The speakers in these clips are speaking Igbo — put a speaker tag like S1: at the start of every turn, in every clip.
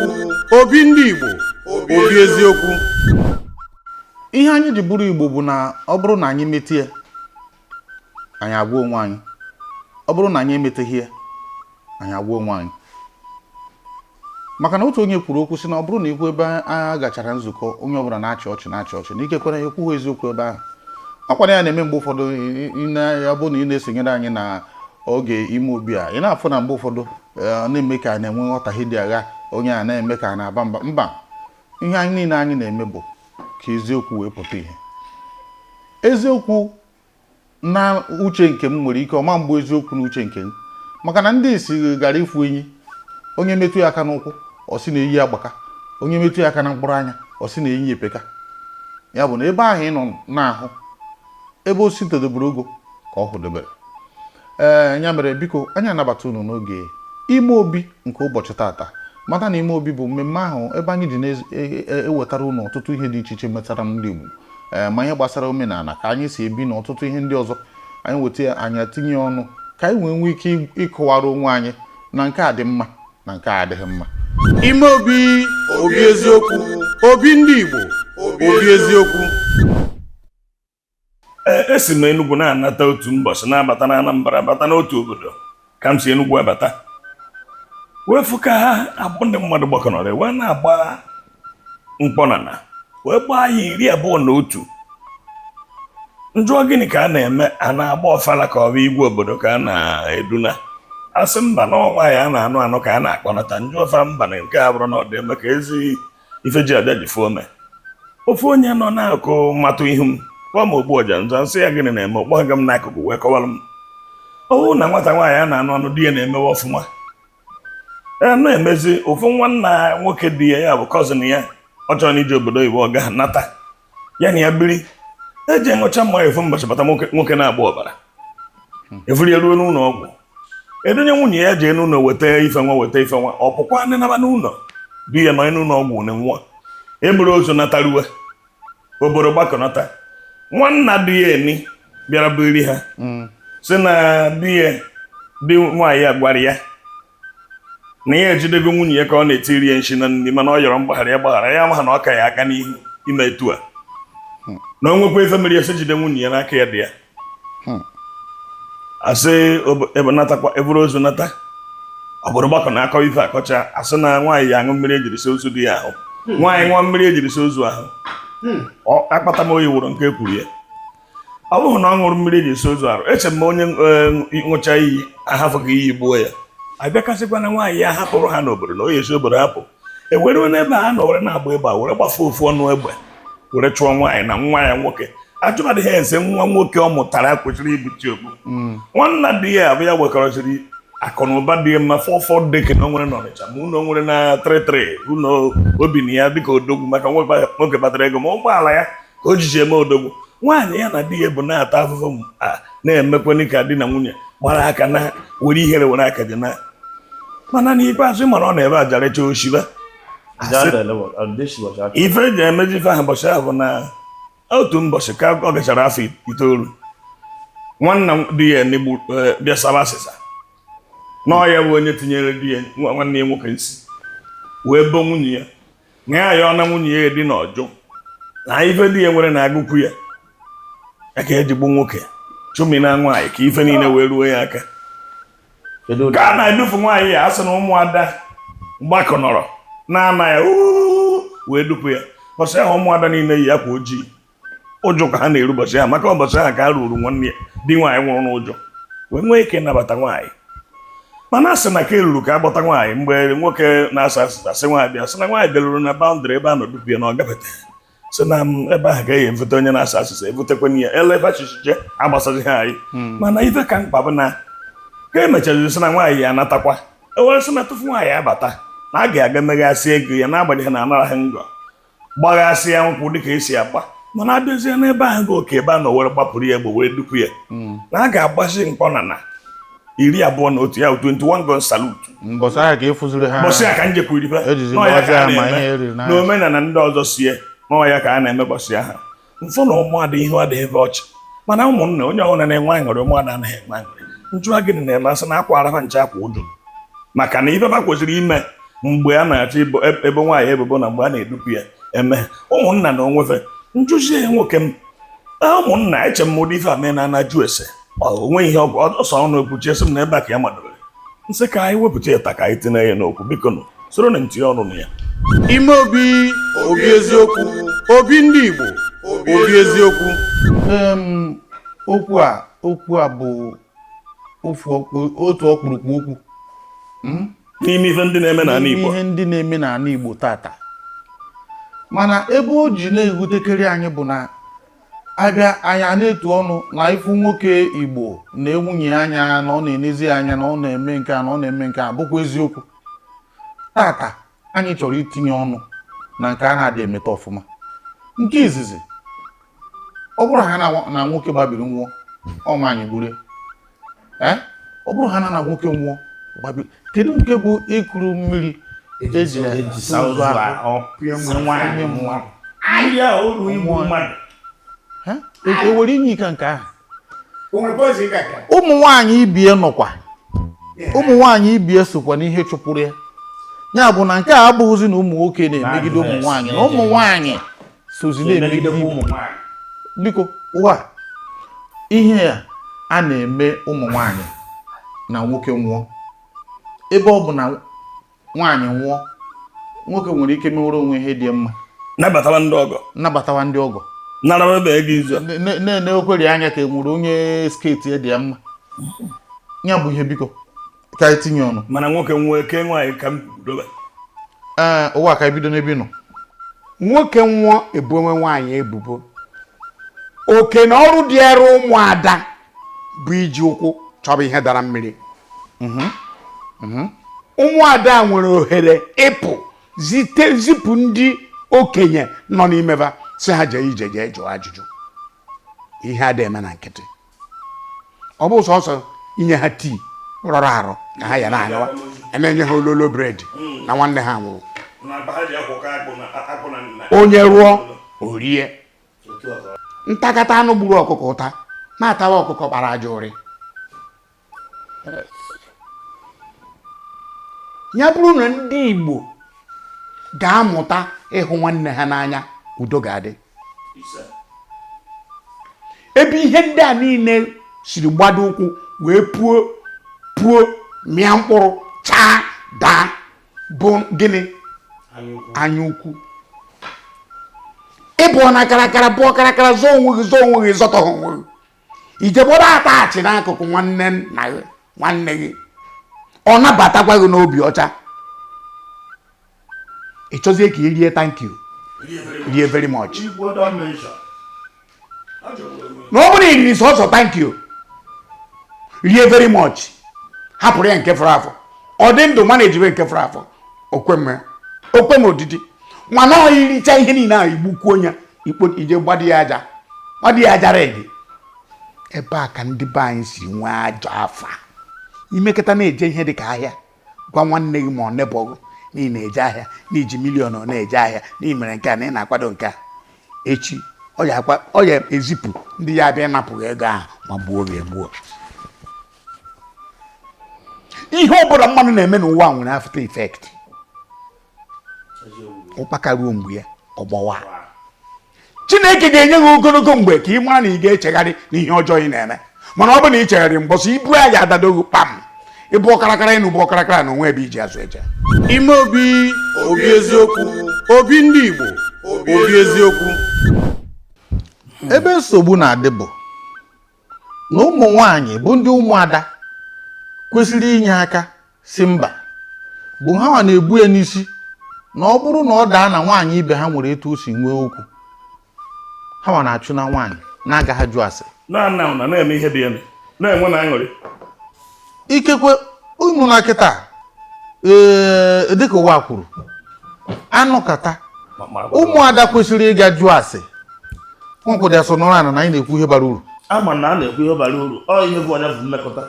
S1: eziokwu. Obi ndị Igbo, obi eziokwu. Ihe anyị ji bụrụ Igbo bụ na ọ bụrụ na anyị mete ya, anyị agwa onwe anyị. Ọ bụrụ na anyị emeteghị ya, anyị agwa onwe anyị, maka na otu onye kwuru okwu sị na ọ bụrụ na ikwu ebe a gachara nzukọ, onye ọbụla na-achị ọchị, na-achị ọchị, na ikekwere ya ekwughị eziokwu ebe ahụ. Ọkwana ya na-eme mgbe ụfọdụ ya bụ na ị na-esonyere anyị na oge ime obi a, ị na-afụ na mgbe ụfọdụ ọ na-eme ka a na-enwe nghọtahie dị agha, onye a na-eme ka a na-aba mba mba. Ihe anyị niile anyị na-eme bụ ka eziokwu wee pụta ihe. Eziokwu na uche nke m nwere ike ọma mgbe eziokwu na uche nke m, maka na ndị isi gara ịfụ enyi, onye metụ ya aka n'ụkwụ, ọ sị na eyi agbaka, onye metụ ya aka na mkpụrụ anya, ọ sị na enyi epeka. Ya bụ na ebe ahụ ị nọ na-ahụ ebe o si todobere ogo ka ọ hụdebere. Ee, ya mere, biko, anyị anabata unu n'oge ime obi nke ụbọchị tata. Mata na ime obi bụ mmemme ahụ ebe anyị ji na-ewetara unu ọtụtụ ihe dị iche iche metara ndị Igbo, ee, ma ihe gbasara omenala, ka anyị si ebi, na ọtụtụ ihe ndị ọzọ. Anyị weta ya, anyị etinye ọnụ ka anyị wee nwee ike ịkọwara onwe anyị na nke a dị mma na nke a adịghị mma. Ime obi, obi eziokwu. Obi ndị Igbo, obi eziokwu.
S2: Ee, esi m Enugwu na-anata otu mbọchị, na-abata na Anambra, bata n'otu obodo ka m si Enugwu abata, wee fụ ka ha abụ ndị mmadụ gbakọnọrọ wee na-agba mkpọnana, wee gbaa ya 21. Njụọ, gịnị ka a na-eme? A na-agba ọfala ka ọ bụ igwe obodo ka a na-eduna? Asị mba, na nwaanyị a na-anụ anụ ka a na-akpọnata. Njụ ọfa, mba, na nke a bụrụ na ọ dị eme ka ezi ife ji abịa ji fụọ ome. Ofu onye nọ n'akụkụ matụ ihu m, kpọọ m ogbu ọja nzọ. Nsị ya, gịnị na-eme? Kpọọ m n'akụkụ wee kọwara m. Ọ bụrụ na nwata nwaanyị a na-anụ anụ, di ya na-emewe ọfụma, e na-emezi ofu nwanna nwoke di ya, ya bụ cousin ya, ọ chọrọ na ije obodo oyibo, ọ gaghị nata ya na ya biri, eji ṅụcha mmanya. Efu mbọchị bata, nwoke nwoke na-agba ọbara efuru ya ruo n'ụlọ ọgwụ, edonye nwunye ya jee n'ụlọ weta ife nwa, weta ife nwa. Ọ pụkwa ndị naba n'ụlọ, di ya nọ n'ụlọ ọgwụ na nwa eburu ozu nataruwe obodo gbakọnata. Nwanna di ya eni bịara biri ha, si na di ya, di nwaanyị ya gwara ya na ya ejidego nwunye ya ka ọ na-etiri ya nshi na nri, mana ọ yọrọ mgbaghara, ya gbaghara ya, ma na ọ ka ya aka n'ihu ime etu a, na o nwekwa ife mere ya, sị jide nwunye ya n'aka ya dị ya. Asị ebe natakwa eburu ozu nata, obodo gbakọ na-akọ ife akọcha. Asị na nwaanyị ya aṅụ mmiri ejiri si ozu di ya ahụ. Nwaanyị ṅụọ mmiri ejiri si ozu ahụ, akpata m oyi wụrụ nke ekwuru ya. Ọ bụghị na ọ ṅụrụ mmiri eji esi ozu arụ, eche m onye ṅụcha iyi ahafụ ka iyi gbuo ya. Abịakasịkwa na nwaanyị ya hapụrụ ha n'obodo na onye esi obodo hapụ, ewere n'ebe a nọ were na-agba egbe a, were gbafe ofu ọnụ egbe were chụọ nwaanyị na nwa ya nwoke. Ajụmadịghị ese nwa nwoke ọ mụtara kwesịrị ibute okpu. Nwanna di ya abụ ya wekọrọchiri akụ na ụba dị mma, fọfọ deke na o nwere n'Ọnịcha, ma ụlọ o nwere na 33 ụlọ obi na ya dịka odogwu, maka nwoke kpatara ego, ma ụgbọala ya ka o jiji eme odogwu. Nwaanyị ya na di ya bụ na-ata afụfụ a, na-emekweni ka di na nwunye gbara aka na were ihere were aka dị na, mana n'ikpeazụ mana ọ na-ebe ajarecha oshiba. Ife eji emeji ife ahụ ụbọchị ahụ bụ na otu mbọchị ka ọ gachara afọ 9, nwanna di ya enigbu bịa saba asịsa na ya bụ onye tinyere di ya, nwanne ya nwoke nsi, wee bo nwunye ya na ya yọọ na nwunye ya dị n'ọjụ na ife di ya nwere na-agụkwu ya, ya ka eji gbu nwoke chụmina nwaanyị ka ife niile wee ruo ya aka. Ka a na-edufu nwaanyị ya, asị na ụmụada gbakọnọrọ na-ana ya "Uuu", wee dupu ya. Ụbọchị ahụ ụmụada niile yi akwa ojii, ụjọ ka ha na-eru ụbọchị ahụ, maka ụbọchị ahụ ka a ruru nwanne ya di nwaanyị nwụrụ n'ụjọ, wee nwee ike ịnabata nwaanyị. Mana a sị na ka eruru ka agbata nwaanyị, mgbe nwoke na-asa asịsa sị nwaanyị bịa, sị na nwaanyị bịaruru na boundary ebe a nọ dupu ya na ọ gafete, sị na m ebe ahụ ga-eyi evute onye na-asa asịsa evutekwana ya eleba chichiche agbasazighị anyị. Mana ife ka mkpa bụ na ka emechaziri sị na nwaanyị ya anatakwa, ewere sị na tupu nwaanyị abata na a ga-aga meghasị ego ya, n'agbanyeghị na anaraghị ngọ, gbaghasịa nkwụ dịka esi agba. Mana abịazie n'ebe ahụ bụ oke ebe a nọ were gbapụrụ ya egbe were dupu ya, na a ga-agbazi mkpọnana 21, ya bụ 21 gun salute.
S1: Mbọsị ahụ ka ịfụziri ha.
S2: Bọsị a ka njekwuru ife
S1: Ejizi
S2: n'ọya ka a
S1: mgbazi ama
S2: na-eme
S1: ihe eriri n'ahịa.
S2: N'omenala ndị ọzọ sie n'ọya ka a na-eme bọsị ahụ mfụ na ụmụada ihu adịghị ebe ọchị, mana ụmụnna onye ọbụla na-enwe aṅụrị, ụmụada anaghị enwe aṅụrị. Njụa, gịnị na-eme? Asị na akwa arafa nche akwa ụjụ, maka na ife ba kwesịrị ime Mgbe a na-achọ ebo nwaanyị ebubo na mgbe a na-edupụ ya eme ụmụnna na onwefe njụzie ya nwoke m, ụmụnna eche m ụdị ife a mee na ana-ajụ ese o nweghị ihe ọgwụ ọsọ ọnụ ekwuchie sị m na ebe a ka ya madobere nsị ka anyị wepụta ya taa ka anyị tinye ya n'okwu. Biko nụ soro na ntinye ọnụ na ya.
S1: Ime obi, obi eziokwu, obi ndị Igbo, obi eziokwu. Okwu a bụ otu ọkpụrụkpụ okwu
S2: n'ime ife ndị na-eme n'ala Igbo,
S1: ihe ndị na-eme n'ala Igbo tata. Mana ebe o ji na-ewutekarị anyị bụ na abịa anyị na-etu ọnụ na ifu nwoke Igbo na-ewunye anya na ọ na-enezi anya na ọ na-eme nke a na ọ na-eme nke a, bụkwa eziokwu. Tata anyị chọrọ itinye ọnụ na nke a na-adị emeta ọfụma. Nke izizi, ọ bụrụ ha na nwoke gbabiri nwụọ, ọ nwaanyị gburu ya. Ọ bụrụ ha na nwoke nwụọ gbabiri, kedu nke bụ ịkụrụ mmiri eji
S3: saa ozu ahụ
S1: nwaanyị mmụọ?
S2: Ndị ahụ uru igbu mmadụ
S1: E were inye ike nke ahụ. Ụmụ nwaanyị ibie nọkwa, ụmụ nwaanyị ibie sokwa n'ihe chụpụrụ ya. Ya bụ na nke a abụghịzi na ụmụ nwoke na-emegide ụmụ nwaanyị, na ụmụ nwaanyị sozi na-emegide
S3: ụmụ nwaanyị.
S1: Biko, ụwa ihe a a na-eme ụmụ nwaanyị na nwoke nwụọ, ebe ọ bụ na nwaanyị nwụọ, nwoke nwere ike mewere onwe ihe dị mma,
S2: nabatawa ndị ọgọ,
S1: nabatawa ndị ọgọ,
S2: narawa ebe ego izu
S1: na-enekweri anya ka e nwere onye skirt dị ya mma. Ya bụ ihe, biko ka anyị tinye ọnụ.
S2: Mana nwoke nwee ke nwaanyị ka m dobe.
S1: Ee, ụwa ka bido n'ebe ị nọ.
S4: Nwoke nwụọ, ebuonwe nwaanyị ebubo. Oke na ọrụ dịara ụmụada bụ iji ụkwụ chọba ihe dara mmiri. Ụmụada nwere ohere ịpụ zite zipụ ndị okenye nọ n'imeba, si ha jee ije, jee jụọ ajụjụ. Ihe ada eme na nkịtị, ọ bụ sọsọ inye ha tii rọrọ arọ ka ha ya na-aṅụwa, na-enye ha ololo bread na nwanne ha nwụrụ. Onye rụọ orie ntakata anụ gburu ọkụkọ ụta na-atawa ọkụkọ kpara aja ụrị. Ya bụrụ na ndị Igbo ga-amụta ịhụ nwanne ha n'anya, udo ga-adị. Ebe ihe ndị a niile siri gbado ụkwụ wee puo puo mịa mkpụrụ chaa daa bụ gịnị? Anya ukwu. Ịbụọ na karakara, bụọ karakara, zọọ onwe gị, zọọ onwe gị, zọtọ ha onwe gị, ijebọrọ atachị n'akụkụ nwanne nna gị, nwanne gị ọ nabatakwa gị n'obi ọcha. Ị chọzie ka ị rie thank you, rie very much. Na ọ bụrụ na iriri sọsọ thank you, rie very much, hapụrụ ya nke fọrọ afọ, ọ dị ndụ mana ejibe nke fọrọ afọ okwem odidi. Mana ọ iricha ihe niile ahụ, igbukwuo ya ikpo, ije gbado ya aja, gbado ya aja red. Ebe a ka ndị be anyị si nwee ajọ afa. Imekọta na-eje ihe dị ka ahịa, gwa nwanne gị ma ọ nebọgụ na ị na-eje ahịa, na iji million ọ na-eje ahịa, na ị mere nke a, na ị na-akwado nke a, echi ọ ya ezipụ ndị ya abịa ịnapụghị ego ahụ ma gbuo gị egbuo. Ihe ọ bụla mmadụ na-eme n'ụwa nwere after effect. Ụkpaka ruo mgbe ya ọgbọwa. Chineke ga-enye gị ogologo mgbe ka ị mara na ị ga-echegharị n'ihe ọjọọ ị na-eme. Mana ọ bụ na ị chegharị, mbọsị ibu a ga-adado gị kpam, ịbụ ọkarakara ịnụ bụ ọkarakara na onwe ebe iji azụ eje.
S1: Ime obi, obi eziokwu, obi ndị Igbo, obi eziokwu. Ebe nsogbu na-adị bụ na ụmụ nwanyị bụ ndị ụmụada kwesịrị inye aka si mba, bụ ha nwa na-ebu ya n'isi na ọ bụrụ na ọ daa na nwaanyị ibe ha nwere etu o si nwee okwu, ha nwa na-achụ na nwaanyị na-agaghị ajụ ase.
S2: Na-ana na na-eme ihe dị elu, na-enwe na aṅụrị.
S1: Ikekwe unu na kịta, ee, dịka ụwa kwuru, anụkata ụmụada kwesịrị ịga jụọ ase nkwụdị asọ nọrọ ana na anyị na-ekwu ihe bara uru.
S3: Ama na a na-ekwu ihe bara uru. Ọ ihe bụ onye bụ mmekọta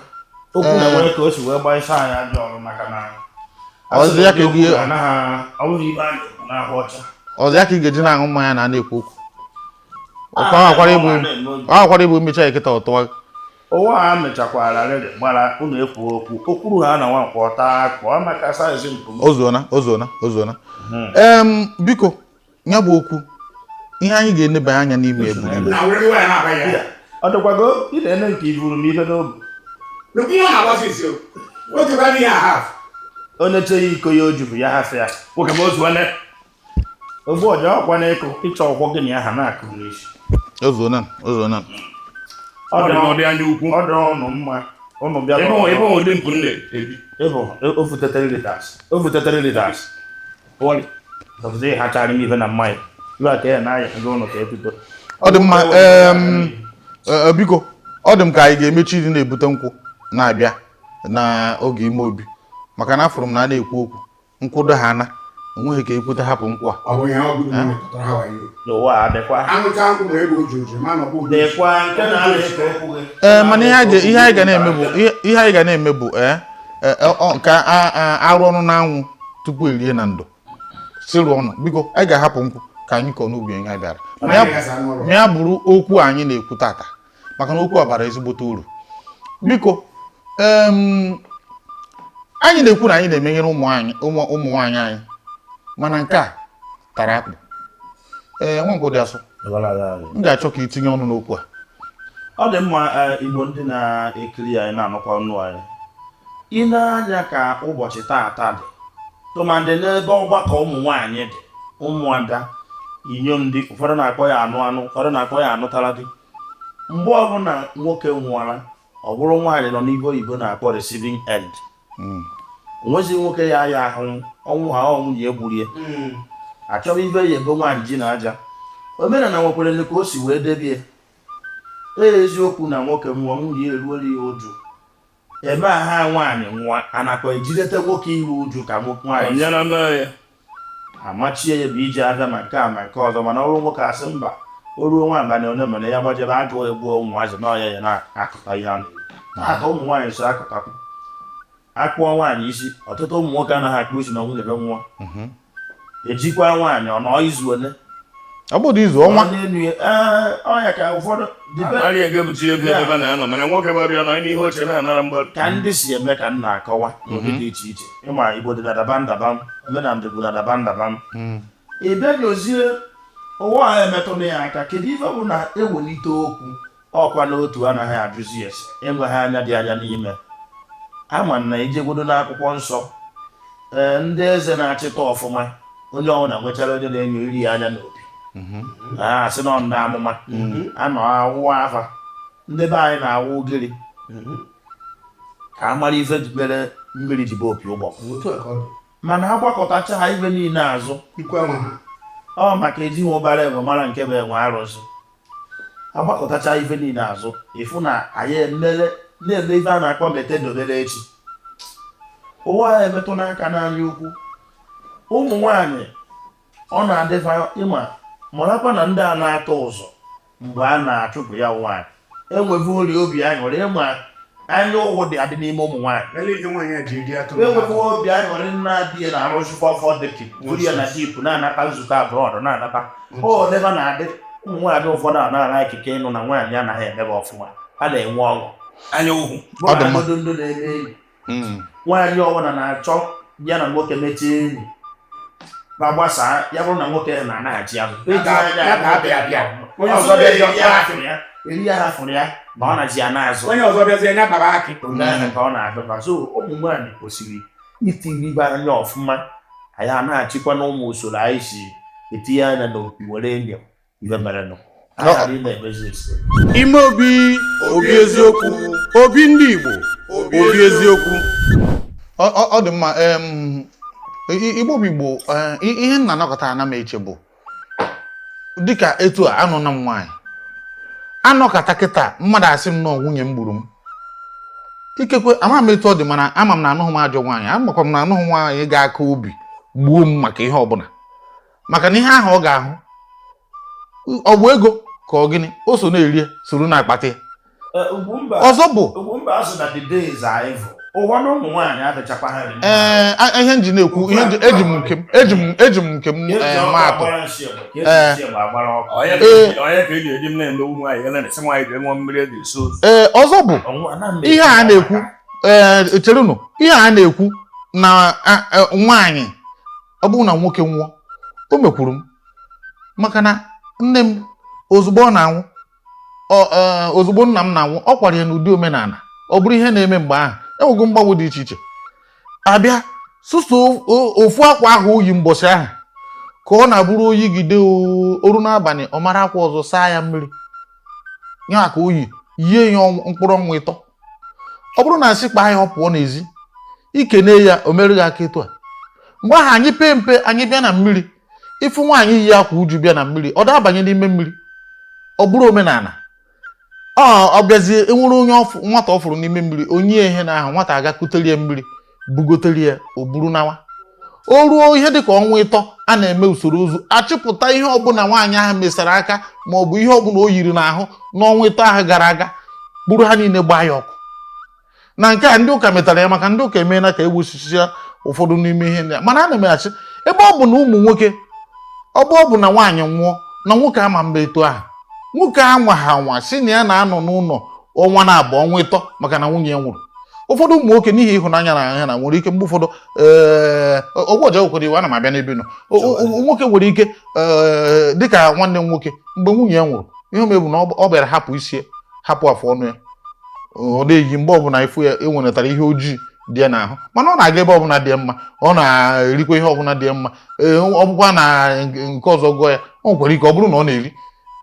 S3: okwu na-enwere ka o si wee gbaa ife anyị ajọ ọrụ maka na
S1: Ọzọ ya ka
S3: okwu
S1: gị-
S3: anaghị ọ bụghị ibe a na-ekwu n'ahụ ọcha.
S1: Ọzọ ya ka ị ga-eji na-aṅụ mmanya na a na-ekwu okwu. Ọ akwara ịbụ mechaa ya kịta ọtụwa.
S3: Ụwa a mechakwara rịrị gbara unu ekwu okwu okwuru ha na nwankwọ taa akpụ maka size mpụ m.
S1: Ozuona, ozuona, ozuona. Biko, ya bụ okwu ihe anyị ga-enebanye anya n'ime eburu ibu.
S4: Na were nwaanyị na-aba ya.
S3: Ọ dịkwago ị na-ene nke ivuru m ife n'obi.
S4: Nnukwu ihe ọ na-agbasi isi o. Otu ba n'ihe a half.
S3: Onye che ya iko ya o juru ya hafụ ya.
S2: Nwoke m ozuone.
S3: Ogbu ọja ọkwa na-ịkụ ịchọ ọkwọ gị na ya ha na-akụ n'isi.
S1: Ozuona, ozuona.
S3: Ọ
S2: Ọ
S3: dị
S2: dị n'ụdị anya ukwu.
S3: ọ dị ụnụ mma ụnụ bịa
S2: Ebe ụdị mpụ m na-ebi.
S3: ịbụ ofute 3 liters ofute 3 liters
S2: Wọlị.
S3: ọbụzi ịhachara m ife na mmanya ibe a ka ya na-aya gị ụnụ ka ebido.
S1: Ọ dị mma. Biko, ọ dị m ka anyị ga-emechi ịdị na-ebute nkwụ na-abịa n'oge ime obi, maka na afụrụ m na a na-ekwu okwu nkwụdo ha na enweghị ka ekwute hapụ nkwụ a.
S4: Ọ bụ ihe ọ bụla unu tụtara ha wayo.
S3: N'ụwa a dịkwa
S4: Aṅụcha nkwụ ma egbe ojuju ma na ọ bụ ụdị.
S3: dịkwa nke na-alụ eke okwu gị.
S1: Ee, mana ihe anyị ga na-eme bụ ihe anyị ga na-eme bụ ka arụ ọnụ n'anwụ tupu erie na ndo sịrụ ọnụ. Biko, anyị ga-ahapụ nkwụ ka anyị kọọ n'ubi anyị bịara ma ya bụrụ okwu anyị na-ekwu tata, maka na okwu a bara ezigbote uru. Biko, anyị na-ekwu na anyị na-emenyere ụmụ nwaanyị anyị, mana nke a tara akpụ. Ee, Nwankwọ dị asọ, m ga-achọ ka itinye ọnụ n'okwu a.
S3: Ọ dị mma. Igbo ndị na-ekiri anyị na-anụkwa ọnụ anyị, ị na-anya ka ụbọchị taata dị, tụmadị n'ebe ọgbakọ ụmụ nwaanyị dị, ụmụada inyom dị, ụfọdụ na-akpọ ya anụ anụ, ụfọdụ na-akpọ ya anụtara di. Mgbe ọbụla nwoke nwụọra, ọ bụrụ nwaanyị nọ n'ihe oyibo na-akpọ receiving end. Onwezi nwoke ya ya ahụ ọnwụ ha ọ nwunye egburu ya, achọrọ ibe ya ebo nwaanyị ji na aja. Omenala nwekwara ka o si wee debie. Ee, eziokwu na nwoke nwụọ, nwunye eruola ya uju, ebe a ha nwaanyị nwa anakwa ejidete nwoke iru uju ka nwaanyị
S2: Onye na mee ya.
S3: amachie ya bụ ije ahịa ma nke a ma nke ọzọ. Mana ọrụ nwoke asị mba, o ruo nwa abalị onye mere ya gbajebe agụụ egbuo ụmụazị n'ọhịa ya na-akụta ihe a na-eri aka ụmụ nwaanyị so akụtakwu akpụọ nwaanyị isi. Ọtụtụ ụmụ nwoke anaghị akpụ isi na nwunye be nwụọ, ejikwa nwaanyị ọ nọọ izu ole?
S1: Ọ bụrụ izu ọnwa.
S3: Ọ n'elu ya, ee, ọnya ka ụfọdụ
S2: Anaghị egebuchi ego ebe a na-anọ, mana nwoke gbara nọ n'ihe oche na-anara mgbaru.
S3: Ka ndị si eme ka m na-akọwa n'ụdị dị iche iche. Ịma Igbo dị na dabam dabam, omenala dị na dabam dabam. Ị bịa nyozie ụwa a emetụla ya aka. Kedu ife bụ na ewelite okwu ọkwa n'otu anaghị ajụzi ese, enweghị anya dị anya n'ime ama na ijegwodo n'akwụkwọ nsọ. Ee, ndị eze na-achịta ọfụma, onye ọbụla nwechara onye na-enyo iri ya anya n'obi, ha asị nọ ndị amụma anọ awụ afa. Ndị be anyị na-awụ ugiri ka a mara ife mere mmiri ji bụ opi ụgbọ.
S4: Otu a ka ọ dị.
S3: Mana agbakọtacha ha ife niile azụ.
S4: Ikwu ama ha.
S3: Ọ maka ejighị ụbara enwe mara nke bụ enwe arụsị. Agbakọtacha ife niile azụ, ịfụ na anyị emere na-eme ife a na-akpọ mete dobere echi. Ụwa a emetụ n'aka n'anya ukwu ụmụ nwanyị, ọ na-adịfa ịma marakwa na ndị a na-atụ ụzọ mgbe a na-achụpụ ya nwaanyị enweghị ori obi aṅụrị. Ịma anya ụgwụ dị adị n'ime ụmụ nwaanyị.
S4: Ele ihe nwaanyị a ji eri atụrụ.
S3: Enweghị obi aṅụrị na-adịghị na arụsị fọfọ dịkị buru ya na jeep na-anata nzukọ abroad na-anata o debe na-adị. Ụmụ nwaanyị ụfọdụ a na-ara ikike ịnụ na nwaanyị anaghị emebe ọfụma, a na-enwe ọṅụ.
S2: Anya ụhụ.
S1: Ọ dị mma.
S3: Bụrụ ndụ na-eme enyi nwaanyị ọbụla na-achọ ya na nwoke mechie enyi ma gbasaa ya, bụrụ na nwoke na-anaghachi azụ.
S4: Ya ga-abịa abịa. Onye
S3: Onye
S4: ọzọ
S3: ọzọ
S4: bịa
S3: bịa
S4: ya
S3: hafụrụ ya, eri ya hafụrụ ya ma ọ nazi ya n'azụ.
S4: Onye ọzọ bịazie ya kpara akị.
S3: Onye ahụ ka ọ na-adọba. So ụmụ nwaanyị kwesịrị itinye anya ọfụma. Anyị a na-achịkwa na ụmụ usoro anyị si etinye anya n'opi were enyo ihe merenụ a ghara ị na-emezi esi.
S1: Ime obi, obi eziokwu, obi ndị Igbo, obi eziokwu. Ọ dị mma. Igbo bụ Igbo. Ihe m na-anọkọta ana m eche bụ dịka etu a anụ na m nwaanyị anọkọta kịta, mmadụ asị m nọọ nwunye m gburu m. Ikekwe ama m etu ọ dị, mana ama m na anụghị m ajọ nwaanyị, amakwa m na anụghị nwaanyị ga-aka obi gbuo m maka ihe ọbụla, maka na ihe ahụ ọ ga-ahụ ọ bụ ego ka ọ gịnị o so na-erie soro na-akpata ya.
S3: Ugwumba.
S1: Ọzọ bụ
S3: Ugwumba, asị na the days are evil. Ụfọdụ ụmụ nwaanyị adịchakwa ha dị mma.
S1: Ee, ihe m ji na-ekwu ihe m ji- eji m nke m eji m eji m nke m
S3: Ka esi
S1: ee,
S3: ọkụ
S1: maa atụ.
S3: agbara nsị egbe, ka esi
S1: Ee.
S3: nsị egbe agbara ọkụ.
S2: Onye ka eji eji m na-eme ụmụ nwaanyị ele na-esi nwaanyị jee ṅụọ mmiri eji esi ozu.
S1: Ee, ọzọ bụ
S3: Ọnwụ ana m
S1: ihe a na-ekwu, ee, cherunu, ihe a na-ekwu na nwaanyị, ọ bụrụ na nwoke nwụọ, o mekwuru m maka na nne m ozugbo ọ na-anwụ, ozugbo nna m na-anwụ, ọ kwara ya n'ụdị omenala. Ọ bụrụ ihe na-eme mgbe ahụ, enwego mgbanwe dị iche iche abịa sụsụ ofu akwa ahụ oyi mbọsị ahụ ka ọ na-abụrụ oyigide oru n'abalị, ọ mara akwa ọzọ saa ya mmiri ya ka oyi yie ya mkpụrụ ọnwa 3. Ọ bụrụ na asị kpaa ya, ọ pụọ n'ezi ikene ya, o merụghị aka etu a. Mgbe ahụ anyị pee mpe, anyị bịa na mmiri, ịfụ nwaanyị yi akwa uju bịa na mmiri, ọ da-abanye n'ime mmiri. Ọ bụrụ omenala, ọ bịazie enwere onye nwata ọ fụrụ n'ime mmiri, onye ihe na ahụ nwata aga kuterie mmiri, bugoterie ya, o buru nawa. O ruo ihe dịka ọnwa 3, a na-eme usoro ozu, achịpụta ihe ọbụla nwaanyị ahụ mesara aka ma ọ bụ ihe ọbụla o yiri n'ahụ n'ọnwa 3 ahụ gara aga, buru ha niile gbaa ya ọkụ. Na nke a ndị ụka metara ya, maka ndị ụka emeela ka ewusisia ụfọdụ n'ime ihe ndị a. Mana ana m achị ebe ọ bụ na ụmụ nwoke, ọ bụ ọ bụ na nwaanyị nwụọ na nwoke ama mba etu ahụ, nwoke anwa ha anwa si na ya na-anọ n'ụlọ ọnwa na-abụ ọnwa 3 maka na nwunye ya nwụrụ. Ụfọdụ ụmụ nwoke n'ihi ịhụnanya na anya na nwere ike mgbe ụfọdụ, ee, ọgwụ ọjọọ kwere iwe, ana m abịa n'ebe ị nọ. Nwoke nwere ike, ee, dịka nwanne m nwoke, mgbe nwunye ya nwụrụ, ihe o mebu na ọ bịara hapụ isi ya, hapụ afụ ọnụ ya, ọ na-eyi mgbe ọbụla ifu ya enwenatara ihe ojii dị ya n'ahụ, mana ọ na-aga ebe ọbụla dị ya mma, ọ na-erikwa ihe ọbụla dị ya mma. Ee, ọ bụkwa na nke ọzọ gụọ ya, ọ nwekwara ike ọ bụrụ na ọ na-eri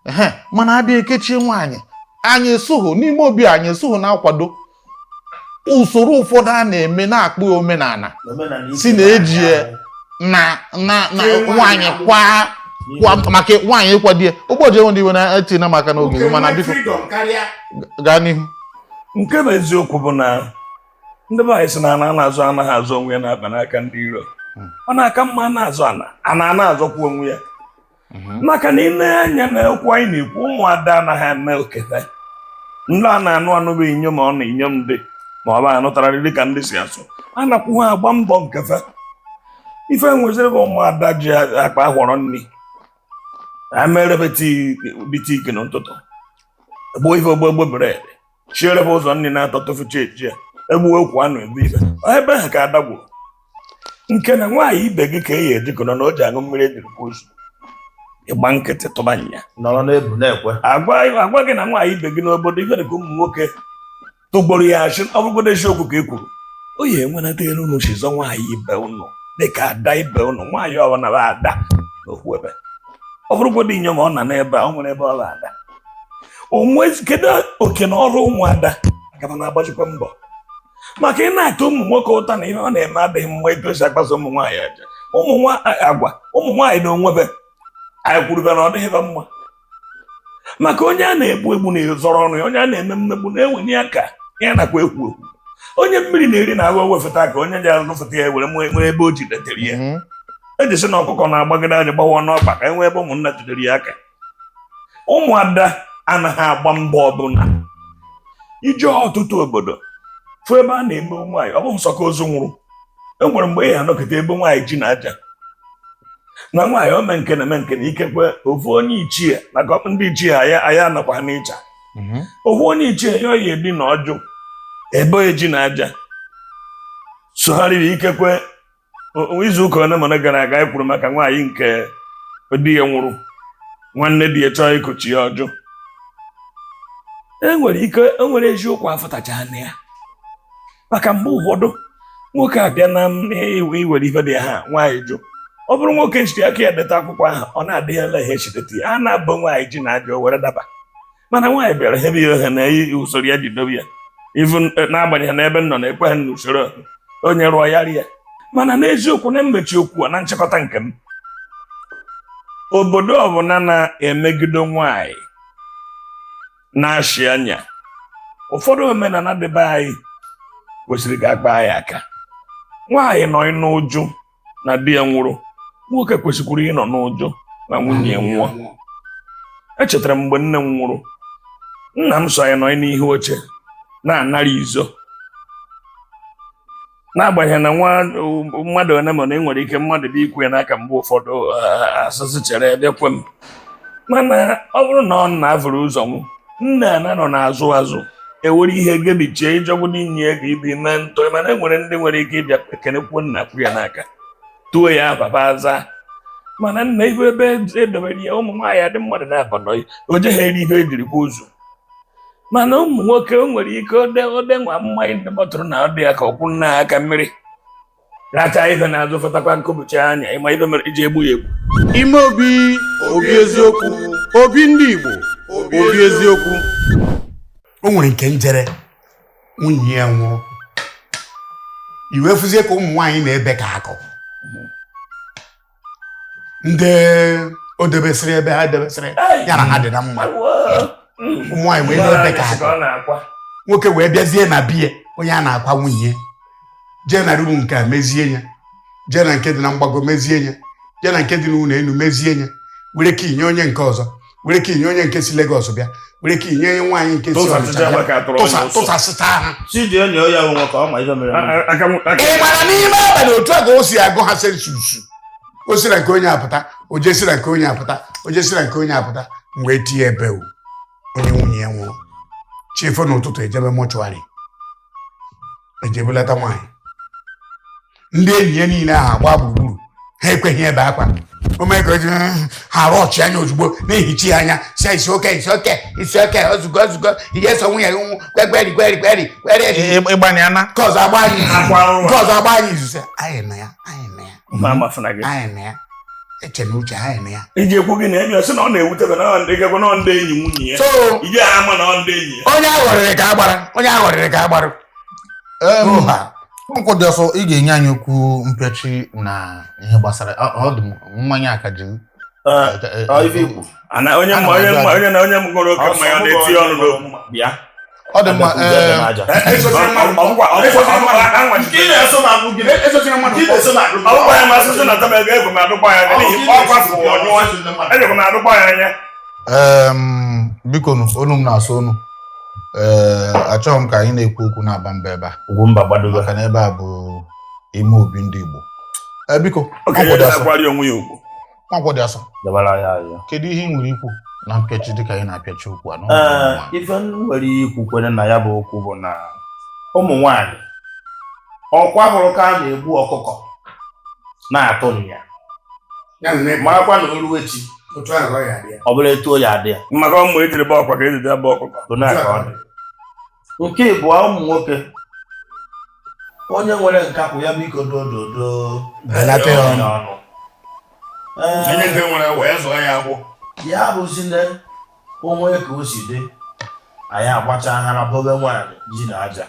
S1: ehe. Mana abịa ekechie nwaanyị, anyị esoghị n'ime obi, anyị esoghị na-akwado usoro ụfọdụ a na-eme na-akpụ ya omenala,
S3: Omenala
S1: si
S3: ike
S1: na eji
S3: nwaanyị
S1: ya
S3: ahụ.
S1: na na na
S4: Tie
S1: nwaanyị kwa kwa maka nwaanyị ịkwado ya. Ụbọchị enwe ndị iwe na-etinye m aka n'oge gị, mana biko gaa n'ihu.
S2: Nke bụ eziokwu bụ na ndị be anyị sị na ana na-azụ anaghị azụ onwe ya na-aba n'aka ndị iro. Ọ na-aka mma na-azụ ana ana na-azọkwa onwe ya, maka na ị na-anya na okwu anyị na-ekwu, ụmụada anaghị eme okete. Ndị a na-anụ anụ bụ inyom, ọ na inyom dị ma ọ bụ anụtararị dịka ndị si asụ, a nakwụ ha agba mbọ nkefe. Ife nweziri bụ ụmụada ji akpa ahwọrọ nri amerebe tii bitiki n'ụtụtụ, egbuo ife ogbegbe bred, chierebe ụzọ nri na-atọ tụfụcha eji ya egbuo ekwu anụ ebu ife ebe ha ka ada gwuru nke na nwaanyị ibe gị ka e ya ejikọrọ na o ji aṅụ mmiri ejiri kwa ozu ịgba nkịtị tụba nya
S3: nọrọ n'ebu na-ekwe.
S2: Agwa gị na nwaanyị ibe gị n'obodo ife dị ka ụmụ nwoke tụgboro ya achị. Ọ bụrụgodo eziokwu ka e kwuru, o yi enwenata elu unu chizọ nwaanyị ibe unu dịka ada ibe unu, nwaanyị ọbụla bụ ada n'okwu ebe ọ bụrụgodo inyom ọ na n'ebe a, ọ nwere ebe ọ bụ ada onwe. Kedu oke na ọrụ ụmụada gaba na-agbachikwa mbọ maka ị na-ata ụmụ nwoke ụta na ihe ọ na-eme adịghị mma, etu esi akpaso ụmụ nwaanyị aja ụmụ nwa agwa ụmụ nwaanyị na onwebe anyị kwurube na ọ dịghị mma, maka onye a na-egbu egbu na-ezọrọ ọnụ ya, onye a na-eme mmegbu na-ewenye aka ya nakwa ekwu ekwu, onye mmiri na-eri na agha wefụta ka onye ji arụfụta ya were nwere ebe o jidetere ya. Eji sị na ọkụkọ na-agbagide anya gbawa n'ọkpa ka e nwee ebe ụmụnna jidere ya aka. Ụmụada anaghị agba mbọ ọbụla ije ọtụtụ obodo fụ ebe a na-eme nwaanyị, ọ bụ nsọ ka ozu nwụrụ. E nwere mgbe ị anọkọta ebe nwaanyị ji na aja na nwaanyị ome nke na-eme nke na ikekwe ofu onye ichie, maka ndị ichie aya aya anọkwa n'ịcha, ofu onye ichie ya oyi edi na ọjụ ebe eji na aja sogharịrị. Ikekwe izu ụka ole ma ole gara aga, anyị kwuru maka nwaanyị nke di ya nwụrụ, nwanne di ya chọọ ịkụchi ya ọjụ. E nwere ike e nwere eziokwu afụtacha na ya, maka mgbe ụfọdụ nwoke abịa na iwere ife dị ha nwaanyị jụ. Ọ bụrụ nwoke si aka ya deta akwụkwọ ahụ, ọ na-adịghị ele ihe echideta ya, a na-abụ nwaanyị ji na aja o were daba. Mana nwaanyị bịara hebe ya ohe na usoro ya ji dobe ya ivu, n'agbanyeghị na ebe m nọ na-ekwe ha n'usoro onye rụọ ya rie. Mana n'eziokwu, na mmechi okwu a, na nchịkọta nke m, obodo ọbụla na-emegide nwaanyị na-achị anya, ụfọdụ omenala dịbe anyị kwesịrị ka akpa ya aka. Nwaanyị nọ n'ụjụ na di ya nwụrụ, nwoke kwesịkwara ịnọ n'ụjụ na nwunye ya nwụọ. Echetara m mgbe nne m nwụrụ, nna m so anyị nọ n'ihu oche na-anara izo. N'agbanyeghị na nwa mmadụ one ma na enwere ike mmadụ bụ ikwu ya n'aka mgbe ụfọdụ, asịsị chere bịakwe m. Mana ọ bụrụ na ọ na-avụrụ ụzọ nwụ, nna na nọ n'azụ azụ ewere ihe gebichie ịjọgbu n'inye ego ibi mee ntọ. Mana e nwere ndị nwere ike ịbịa ekenekwuo nna, kwu ya n'aka, tuo ya papa aza. Mana nna ihu ebe edobere ya, ụmụ nwaanyị adị mmadụ na-aba nọ, o jeghị eri ihe ejiri kwa ụzọ. Mana ụmụ nwoke, o nwere ike ode ode nwa mmanya ndị bọtụrụ na ọ dị ya ka ọkwụ nna aka mmiri racha ife na-azụ fọtakwa nkụbụchi anya. Ịma ife mere iji egbu ya egbu.
S1: Ime obi, obi eziokwu, obi ndị Igbo, obi eziokwu.
S4: O nwere nke njere nwunye ya nwụrụ, iwe fụzie ka ụmụ nwaanyị na-ebe ka akụ ndị o debesịrị ebe ha debesịrị ya na ha dị na mma. Ụmụ nwaanyị wee na-ebe ka akụ.
S2: Ọ na-akwa.
S4: Nwoke wee bịazie na biya onye a na-akwa nwunye, jee na room nke a mezie ya, jee na nke dị na mgbago mezie ya, jee na nke dị n'ụlọ elu mezie ya, were ka inye onye nke ọzọ, were ka inye onye nke si Legọs bịa, were ka inye onye nwaanyị nke si
S2: Tụsasịcha
S4: Ọnịcha bịa.
S2: maka atụrụ onye ụsụ.
S4: Tụsasịcha ha.
S3: Si dị enyi ya bụ nwoke, ọ ma ife mere eme.
S4: Ị mara n'ime abalị otu a ka o si agụ ha census. O si na nke onye apụta, o jesi na nke onye apụta, o jesi na nke onye apụta. M wee tie ebe o onye nwunye ya nwụrụ. Chifo n'ụtụtụ, ejebe mortuary, ejebulata nwaanyị. Ndị enyi ya niile ahụ agba gburugburu, ha ekweghị ebe akwa. O mee ka o ji ha rọchi anya ozugbo, na-ehichi ya anya, si ya, isi oke, isi oke, isi oke, ozugbo ozugbo ihe eso nwunye gị nwụ kweri kweri kweri kweri.
S1: Ịgbanye ana.
S4: Nke ọzọ agba anyị
S2: Akwa nwa.
S4: Nke ọzọ agba anyị izuzu, anyị nọ ya, anyị nọ ya.
S2: Ma amafuna gị.
S4: Anyị nọ ya, eche na uche anyị nọ ya.
S2: Iji ekwu gị na enyi sị na ọ na-ewutebe na ọ ndị gakwa na ọ ndị enyi nwunye ya.
S4: So
S2: iji ha ama na ọ ndị enyi ya.
S4: Onye aghọrịrị ka agbara, onye aghọrịrị ka agbara. Oha.
S1: Nkwụ dị ọsọ, ị ga-enye anyị okwu mpịachi na ihe gbasara ọ dị m mmanya akaji.
S3: Ee, ọ ife ikwu.
S2: Ana onye
S1: Ana m
S2: mma onye
S1: ajụ
S2: mma
S1: ajụ.
S2: onye na onye mgoro oke mmanya ọ na-eti ọnụ n'okwu.
S3: Bịa.
S1: Ọ dị mma.
S3: Abịakwuzie ebe n'aja.
S2: Ọbụkwa
S3: Nke ị na-eso m agụ gị. Nke ị na-eso m agụ gị.
S2: Ọbụkwa ya masị sị na taba ego ekwe m adụkwa ya anya n'ihi ọ kwafụ ọnyụọ ejekwa m adụkwa ya anya.
S1: Biko nụ, olu m na-asụ unu. Ee, achọghị m ka anyị na-ekwu okwu na-aba mba ebe a.
S3: Ugwumba gbadobe.
S1: Maka na ebe a bụ ime obi ndị Igbo. Ee, biko.
S2: Okenye
S1: Nwankwọ dị asọ.
S2: na-akwari onwe ya ugwu.
S1: Nwankwọ dị asọ.
S3: Dabara ya ahịa.
S1: Kedu ihe ị nwere ikwu na mpịachi dịka anyị na-apịachi okwu a n'ọnọdụ
S3: Ee,
S1: ụmụ nwaanyị?
S3: Ife m nwere ikwu kwere na ya bụ okwu bụ na ụmụ nwanyị ọkwa hụrụ ka a na-egbu ọkụkọ na-atụ nya, marakwa na olu echi
S4: Otu ahụ ka ọ ya adị ya.
S3: Ọ bụrụ etu o ya adị ya.
S2: Maka ụmụ ejiri bụ ọkwa ka ejide bụ ọkụkọ.
S3: Bụ na ka ọ dị. Nke ịbụọ, ụmụ nwoke, onye nwere nkakwụ ya biko dododo
S4: Belata ya ọnụ.
S3: ọnụ. Ee,
S4: Onye nke nwere wee zụọ ya agbụ.
S3: Ya bụzine onwe ka o si dị, anyị agbacha aghara bobe nwaanyị ji na aja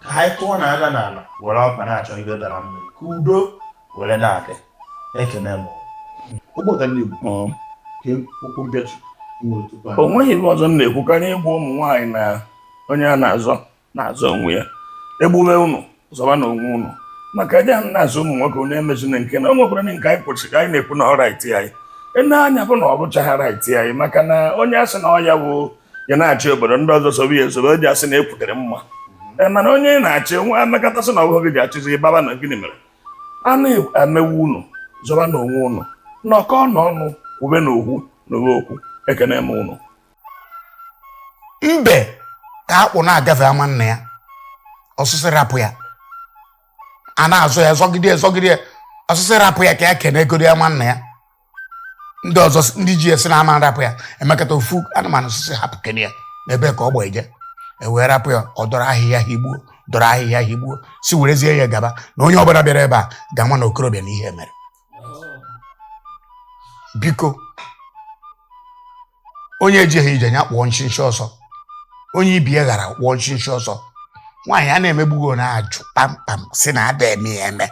S3: ka anyị tụọ na anya n'ala were ọkpa na-achọ ibe dara mmiri ka udo were na-adị. Ekene m.
S1: Ụgbọta ndị Igbo, ka okwu mpịachi ị nwere tupu anyị
S2: O nweghị ihe ọzọ m na-ekwu karịa ịgwa ụmụ nwaanyị na onye a na-azọ na-azọ onwe ya. Egbube unu zọba na onwe unu, maka eje m na-azụ ụmụ nwoke onye emezina nke na o nwekwara nke anyị kwesịrị anyị na-ekwu na ọ right anyị ene anya bụ na ọ bụchaghị right anyị, maka na onye asị na ọ ya bụ ya na-achị obodo, ndị ọzọ sobe ya esobe, o ji asị na ekwutere mma. Ee, mana onye na-achị nwa amekọtasị na ọ bụghị gị ji achịzi ịbaba na gịnị mere a na-emewu unu zọba na onwe unu nọkọ n'ọnụ kwube na okwu na okwu. Ekene m unu.
S4: Mbe ka akpụ na-agafe ama nna ya, ọsịsị rapụ ya, a na-azọ ya zọgide ya zọgide ya, ọsịsị rapụ ya ka ya kene egoro ama nna ya. Ndị ọzọ ndị ji esi na ama rapụ ya, emekata ofu anụmanụ sịsị hapụ kene ya n'ebe ka ọ gba eje, e wee rapụ ya. Ọ dọrọ ahịhịa higbuo, dọrọ ahịhịa higbuo, si werezie ya gaba na onye ọbụla bịara ebe a ga-ama na okorobịa na ihe mere. Biko, onye ejighị ije ya kpụọ nshịnshị ọsọ, onye ibi ya ghara kpụọ nshịnshị ọsọ. Nwaanyị a na-emegbugo na-ajụ kpamkpam si na ada eme ya eme.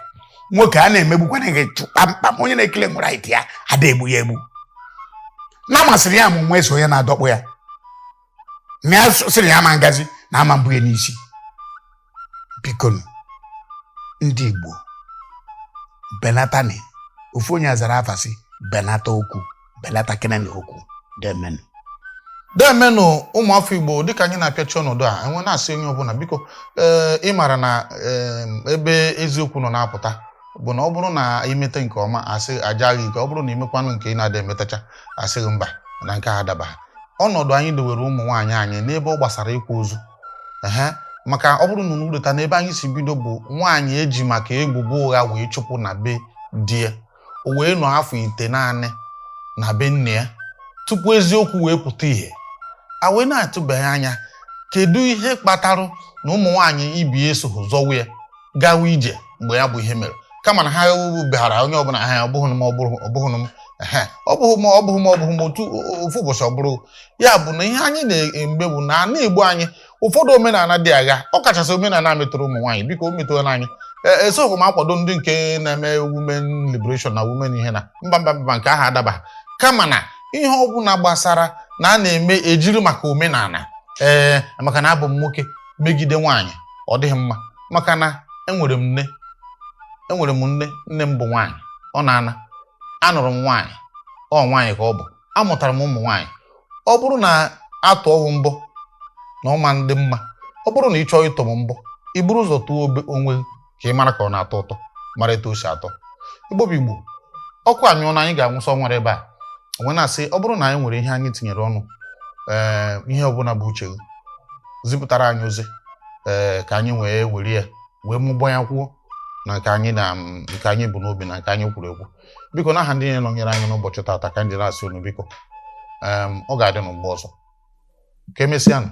S4: Nwoke a na-emegbukwana gị, jụ kpamkpam. Onye na-ekele nwere ite ya ada egbu ya egbu na masịrị ya mụ nwa eso onye na-adọkpụ ya na ya sịrị ya ama ngazi na ama mbụ ya n'isi. Bikonu, ndị Igbo, belatani. Ofu onye zara afa sị benata okwu, belata kenene okwu. Demen.
S1: Deemenụ, ụmụafọ Igbo, dịka anyị na-apịachi ọnọdụ a, enwe na-asị onye ọbụla, biko, ee, ị mara na ebe eziokwu nọ na-apụta bụ na ọ bụrụ na imete nke ọma, asị aja gị ike. Ọ bụrụ na imekwanụ nke ị na-ada emetacha, asịghị mba, na nke a adaba. Ọnọdụ anyị dowere ụmụ nwaanyị anyị n'ebe ọ gbasara ịkwa ozu, ehe, maka ọ bụrụ na unu leta n'ebe anyị si bido, bụ nwaanyị eji maka ebubo ụgha wee chụpụ na be di ya, o wee nọ afọ 9 na be nne ya tupu eziokwu wee pụta ìhè. A wee na-atụbeghị anya kedu ihe kpatarụ na ụmụ nwaanyị ibi esogho zọwa ya gawa ije mgbe ya bụ ihe mere, kama na ha beghara onye ọbụla ha, ọ bụghị m, ọ bụghị, ọ bụghị m, ehe, ọ bụghị m, ọ bụghị m, ọ bụghị m. Otu ofu ụbọchị ọ bụrụ ya bụ na ihe anyị na-eme bụ na ana Igbo anyị, ụfọdụ omenala dị agha, ọ kachasị omenala metụrụ ụmụ nwaanyị, biko, o metụrụ anyị. Esoghị m akwado ndị nke na-eme women liberation na women ihe na mba, mba, mba, nke ahụ adaba. Kama na ihe ọbụla gbasara na a na-eme ejiri maka omenala, ee, maka na abụ m nwoke, megide nwaanyị, ọ dịghị mma. Maka na enwere m nne, enwere m nne, nne m bụ nwaanyị, ọ na-ana anụrụ m nwaanyị, ọ nwaanyị ka ọ bụ. Amụtara m ụmụ nwaanyị. Ọ bụrụ na atụọ mbọ na ọma ndị mma, ọ bụrụ na ị chọọ ịtọ m mbọ, i buru ụzọ tụọ onwe gị ka ị mara ka ọ na-atọ ụtọ, mara etu o si atọ. Igbo bụ Igbo, ọkụ anyụọ na anyị ga-anwụsọ nwere ebe a onwe na-asị, ọ bụrụ na anyị nwere ihe anyị tinyere ọnụ, ee, ihe ọbụla bụ uche gị, zipụtara anyị ozi, ee, ka anyị wee were ya wee mụbọ ya, kwuo na nke anyị na nke anyị bụ n'obi na nke anyị kwuru ekwu. Biko, n'aha ndị niile nọnyere anyị n'ụbọchị taata, ka anyị ji na-asị unu biko, ọ ga-adị n'mgbe ọzọ. Ka emesịanụ.